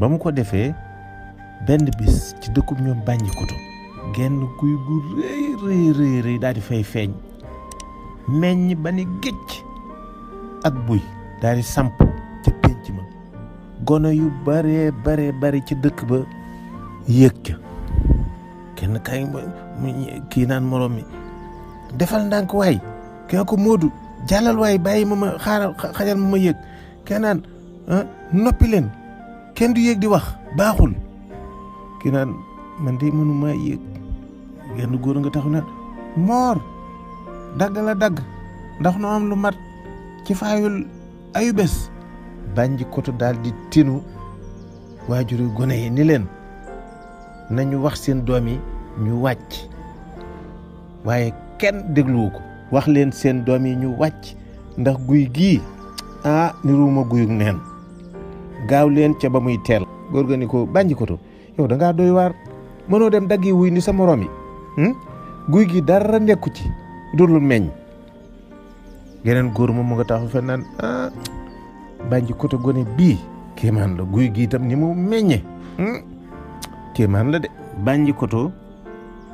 ba mu ko defee benn bis ci dëkkub ñoom Banjikoto genn guy gu rëy daal di fay feeñ meññ ba ni géej ak buy daal di samp ca pénc ma gono yu bare ci dëkk ba yéeg ca kenn kay kii naan moroom mi defal ndànk waay kee ko Moodu jàllal waay bàyyi ma xajal ma yéeg kee naan noppi leen kenn du yéeg di wax baaxul kii naan man de mënumaa yéeg genn góor nga taxu naan moor dagg la dagg ndax nu am lu mat ci faayul ayu bés Banjikoto daal di tinu waajuri gone yi ni leen nañu wax seen doom yi ñu wàcc waaye kenn dégluwu ko wax leen seen doom yi ñu wàcc ndax guy gii niruuma guyug neen gaaw leen ca ba muy teel góor ga ni ko Banjikoto yow da ngaa doy waar mënoo dem daggi wuy ni sa morom yi guy gi dara nekku ci dul meññ geneen góor moom mu nga taxaw fe naan Banjikoto gone bii kéemaan la guy gi itam ni mu meññe kéemaan la de Banjikoto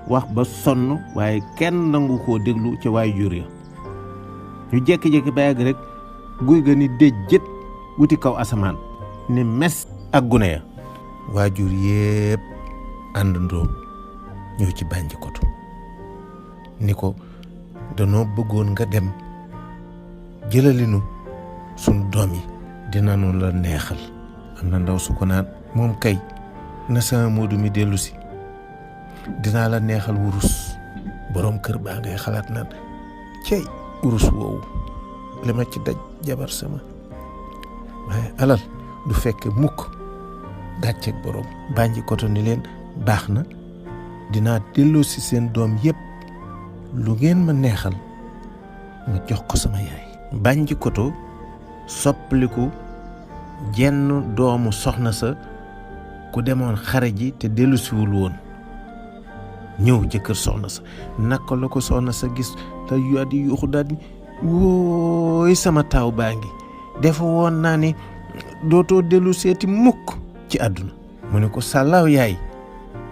wax ba sonn waaye kenn nangu koo déglu ca waay jur ya ñu jékki-jékki ba yàgg rek guy ga ni déjjët wuti kaw asamaan ni mes ak gune ya waajur yépp àndandoo ñëw ci Banjikoto ni ko danoo bëggoon nga dem jëlalinu sunu doom yi dinañu la neexal am na ndaw su ko naan moom kay na sama Moodu mi dellu si dinaa la neexal wurus borom kër baa ngay xalaat naan cey wurus woowu li ma ci daj jabar sama waaye alal du fekke mukk gàcceeg borom Banjikoto ni leen baax na dinaa delloo si seen doom yépp lu ngeen ma neexal ma jox ko sama yaay Banjikoto soppaliku jenn doomu soxna sa ku demoon xare ji te dellusiwul woon ñëw ca kër soxna sa naka la ko soxna sa gis te yu di yuuxu daal di wooy sama taaw baa ngi defa woon naa ni dootoo dellu seeti mukk ci àdduna mu ne ko sàllaaw yaay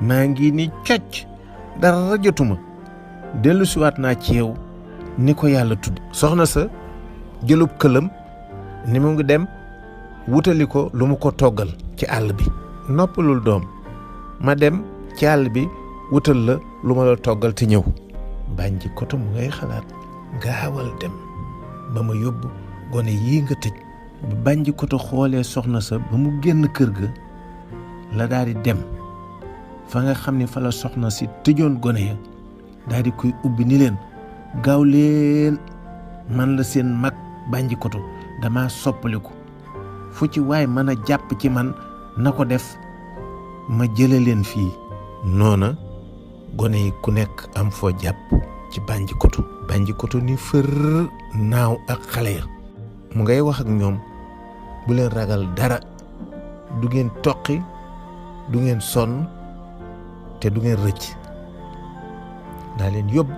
maa ngi ni cocc dara jotuma dellusiwaat naa ci yow ni ko yàlla tudd soxna sa jëlub këlam ni mu ngi dem wutali ko lu mu ko toggal ci àll bi noppalul doom ma dem ci àll bi wutal la lu ma la toggal te ñëw Banjikoto mu ngay xalaat gaawal dem ba ma yóbbu gone yii nga tëj ba Banjikoto xoolee soxna sa ba mu génn kër ga la daal di dem fa nga xam ne fa la soxna si tëjoon gone ya daal di koy ubbi ni leen gaaw leen man la seen mag Banjikoto dama soppaliku fu ci waay mën a jàpp ci man na ko def ma jële leen fii noona gone yi ku nekk am foo jàpp ci Banjikoto ni fër naaw ak xale ya mu ngay wax ak ñoom bu leen ragal dara du ngeen toqi du ngeen sonn te du ngeen rëcc naa leen yóbbu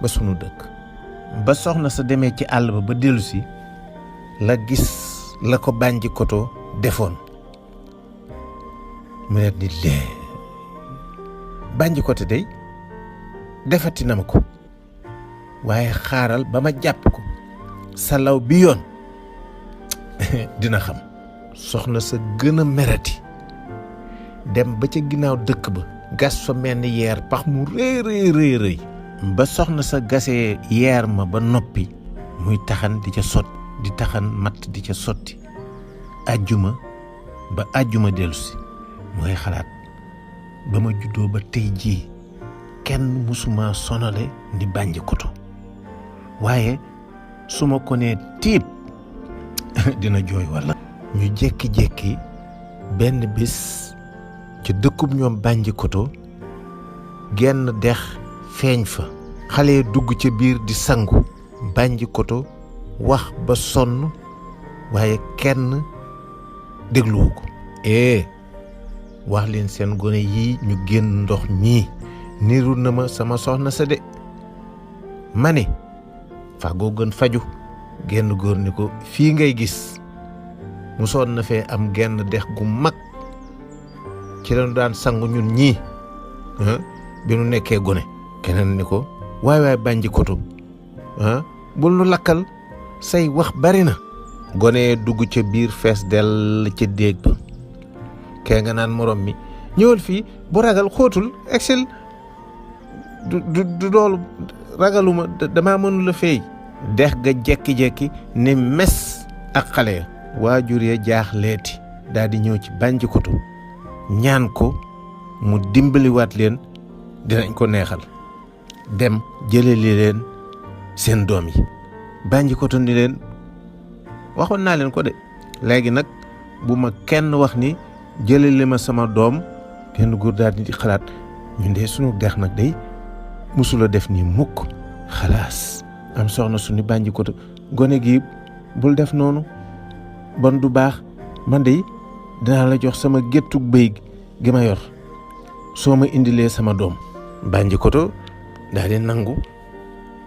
ba sunu dëkk ba soxna sa demee ci àll ba dellusi la gis la ko Banjikoto defoon mu ne ni lee Banjikoto day defati na ma ko waaye xaaral ba ma jàpp ko salaw bi yoon dina xam soxna sa gën a merati dem ba ca ginnaaw dëkk ba gas fa mel ni yeer pax mu rëy ba soxna sa gasee yeer ma ba noppi muy taxan di ca sotti di taxan matt di ca sotti ajjuma ba ajjuma dellusi mu ngay xalaat ba ma juddoo ba tey jii kenn musuma sonale ni Banjikoto waaye su ma ko nee tiib dina jooy walla ñu jékki-jékki benn bis ci dëkkub ñoom Banjikoto genn dex feeñ fa xale dugg ca biir di sangu Banjikoto wax ba sonn waaye kenn dégluwu ko wax leen seen gone yii ñu génn ndox mii niru na ma sama soxna sa de ma ne fagoo gën faju genn góor ni ko fii ngay gis musoon na fee am genn dex gu mag ci lañu daan sangu ñun ñii bi nu nekkee gone. keneen ni ko waay Banji Koto bul nu lakkal say wax bari na. gone dugg ca biir fees dell ca déeg ba kee nga naan morom mi ñëwal fii bu ragal xóotul excel du loolu ragaluma damaa mënula feey. dex ga jekki-jekki ne mes ak xale ya. waajur ya jaaxleeti daal di ñëw ci Banji Koto ñaan ko mu dimbaliwaat leen dinañ ko neexal dem jëleli leen seen doom yi. Banji Koto ni leen waxoon naa leen ko de léegi nag bu ma kenn wax ni jëleli ma sama doom. kenn góor daal di xalaat ñun de sunu dex nag day musula def nii mukk. xalaas am soxna su ni Banji Koto gone gi bul def noonu bon du baax man de dinaa la jox sama géttug bëy gi ma yor soo ma indilee sama doom. Banji Koto daal di nangu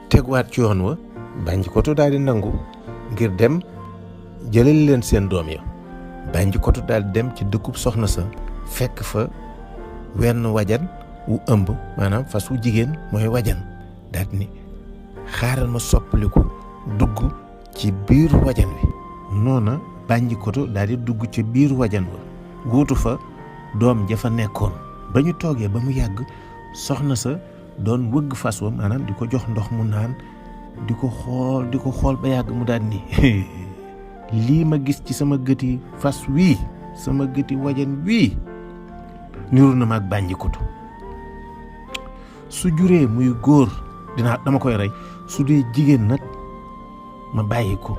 tegwaat ci yoon wa. Banji Koto daal di nangu ngir dem jëlal leen seen doom ya. Banji Koto daal di dem ci dëkkub soxna sa fekk fa wenn wajan wu ëmb maanaam fas wu jigéen mooy wajan. daal di ni xaaral ma soppaliku dugg ci biir wajan wi. noona Banji Koto daal di dugg ci biir wajan wa wuutu fa doom ja fa nekkoon. ba ñu toogee ba mu yàgg soxna sa doon wëgg fas wa maanaam di ko jox ndox mu naan di ko xool ba yàgg mu daal ni lii ma gis ci sama gëti fas wii sama gëti wajan wii niru na ma ak Banji Koto. su juree muy góor dama koy rey su dee jigéen nag ma bàyyi ko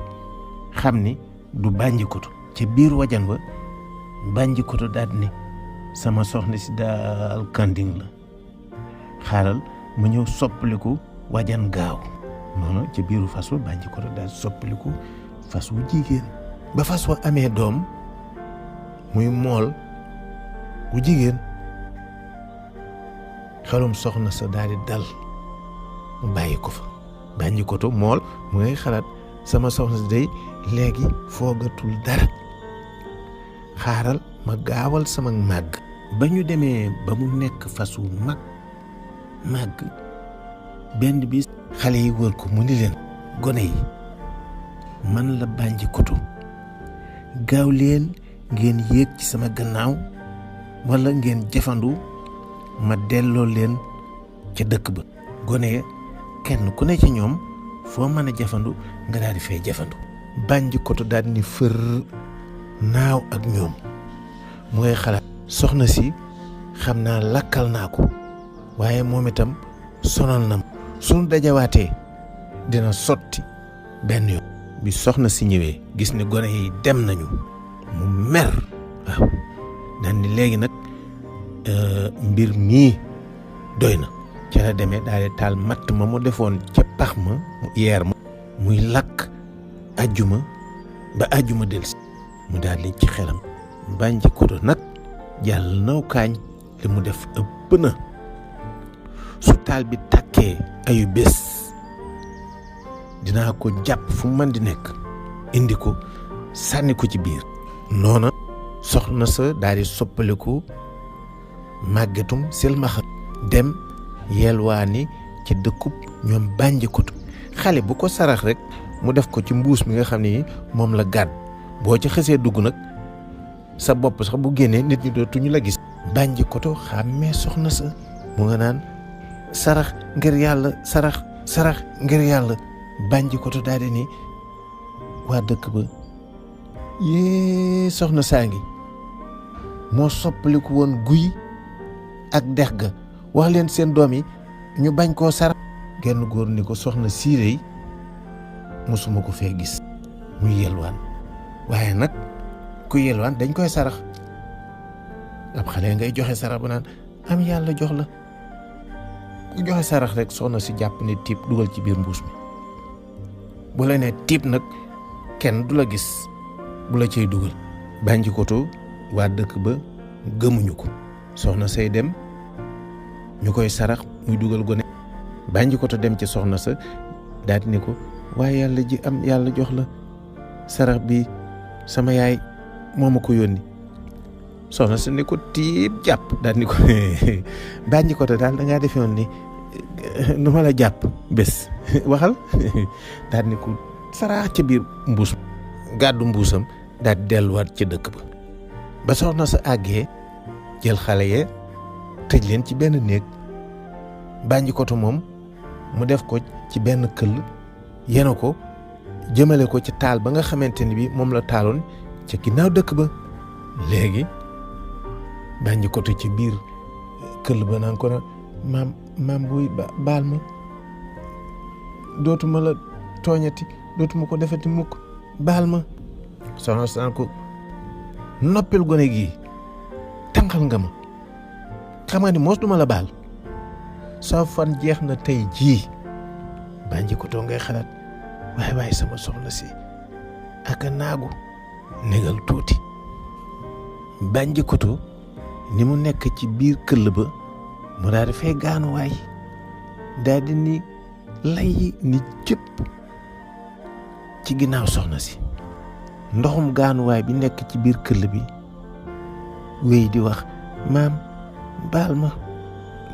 xam ni du Banji Koto. ca biir wajan wa Banji Koto daal ni sama soxna si daal kanding la xaaral ma ñëw soppaliku wajan gaaw. noonu ca biiru fas wa Banji Koto daal soppaliku fas wu jigéen. ba fas wa amee doom muy mool wu jigéen xelum soxna sa daal di dal mu bàyyi ko fa. Banji Koto mool mu ngay xalaat sama soxna si day léegi foogatul dara xaaral ma gaawal sama màgg. ba ñu demee ba mu nekk fas wu màgg benn bis xale yi wër ko mu ni leen gone yi man la Banji Koto gaaw leen ngeen yéeg ci sama gannaaw walla ngeen jafandu ma delloo leen ca dëkk ba. gone ya kenn ku ne ci ñoom foo mën a jafandu nga daal di fay jafandu. Banji Koto daal di ni fër naaw ak ñoom mu ngay xalaat soxna si xam naa lakkal naa ko waaye moom itam sonal na ma suñu dajawaatee dina sotti benn yoon. bi soxna si ñëwee gis ni gone yi dem nañu mu mer waaw daan ni léegi nag mbir mii doy na. ca la demee daal di taal matt ma mu defoon ca pax ma mu yeer ma muy lakk ajjuma ba ajjuma delsi mu daal di ci xelam Banji Koto nag jàll naw kaañ li mu def ëpp na. su taal bi tàkkee ayu bés dinaa ko jàpp fu mu mën di nekk indi ko sànni ko ci biir. noona soxna sa daal di soppaliku màggetum silmaxa dem yelwaani ci dëkkub ñoom Banji Koto. xale bu ko sarax rek mu def ko ci mbuus mi nga xam ne moom la gàdd boo ci xësee dugg nag sa bopp sax bu génnee nit ñi dootuñu la gis. Banji Koto xàmmee soxna sa mu nga naan sarax ngir yàlla sarax ngir yàlla. Banji Koto daal di ni waa dëkk ba yée soxna saa ngi moo soppaliku woon guy ak dex ga wax leen seen doom yi ñu bañ koo sarax. genn góor ni ko soxna siire yi mosuma ko fee gis muy yelwaan waaye nag ku yelwaan dañ koy sarax. ab xale ngay joxe sarax bu naan am yàlla jox la ku joxe sarax rek soxna si jàpp ne tiib dugal ci biir mbuus mi bu la nee tiib nag kenn du la gis bu la cay dugal. Banji Koto waa dëkk ba gëmuñu ko soxna say dem ñu koy sarax muy dugal gone. Banji Koto dem ci soxna sa daal di ne ko waaye yàlla ji am yàlla jox la sarax bi sama yaay moo ma ko yónni soxna si ni ko tiib jàpp daal ni ko bànji ko te daal da ngaa defe woon ni nu ma la jàpp bés waxal daal ni ko saraax ca biir mbuus gàddu mbuusam daal di delluwaat ca dëkk ba soxna sa àggee jël xale ye tëj leen ci benn néeg bànji koto moom mu def ko ci benn këll yenu ko jëmale ko ci taal ba nga xamante ni bi moom la taaloon ca ginnaaw dëkk ba léegi bànji koto ci biir këll ba naan ko na maam buy baal ma dootuma la tooñati dootuma ko defati mukk baal ma soxna si naan ko noppil gone gii tànqal nga ma xam nga ni moos duma la baal soo fan jeex na tey jii bànji koto ngay xalaat waaye sama soxna si aka naagu négal tuuti bànji koto ni mu nekk ci biir këll ba mu daal di fay gaanuwaay daal di ni lay ni cëpp ci ginnaaw soxna si ndoxum gaanuwaay bi nekk ci biir këll bi wéy di wax maam baal ma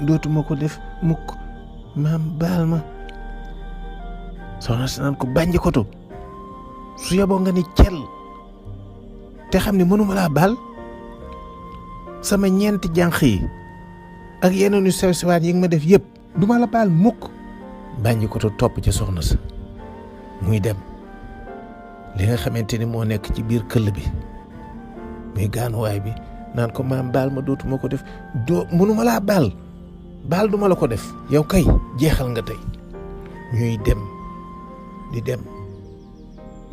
dootuma ko def mukk maam baal ma soxna si naan ko bànji koto su yeboo nga ni cel te xam ne mënuma laa baal sama ñeenti jànq yi ak yeneen yu sew sewaat yi nga ma def yëpp duma la baal mukk bànji koto topp ca soxna sa muy dem li nga xamante ni moo nekk ci biir këll bi muy gaanuwaay bi naan ko maam baal ma dootuma ko def mënuma laa baal duma la ko def yow kay jeexal nga tey ñuy dem di dem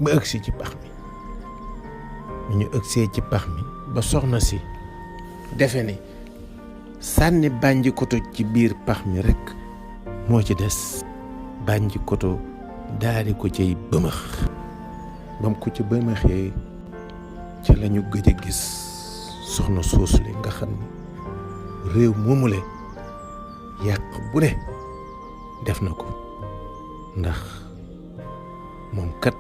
ba ëgsi ci pax mi ñu ëgsee ci pax mi ba soxna si defe ni sànni bànji koto ci biir pax mi rekk moo ci des bànji koto daari ko cay bëmëx bam ko ci bëmëxee ci lañu gëj a gis soxna soosule nga xam ni réew moomule yàq bu ne def na ko ndax moom kat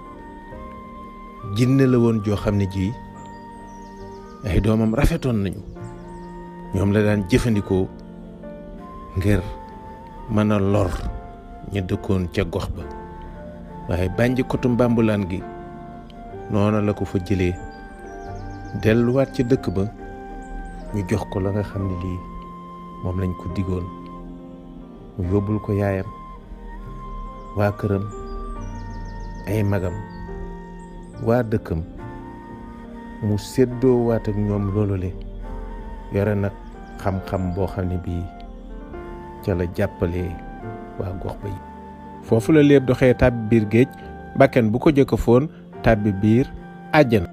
jinne la woon joo xam ne ji ay doomam rafetoon nañu ñoom la daan jëfandikoo ngir mën a lor ñu dëkkoon ca gox ba waaye bànji kotu mbambulaan gi noona la ko fa jëlee delluwaat ca dëkk ba ñu jox ko la nga xam ne lii moom lañ ko digoon mu yóbbul ko yaayam waa këram ay magam waa dëkkam mu séddoo waat ak ñoom loolu le yore nag xam-xam boo xam ne bii ca la jàppalee waa gox ba yi foofu la léeb doxee tàbbi biir géej bakken bu ko jëkk foon tàbbi biir àjjana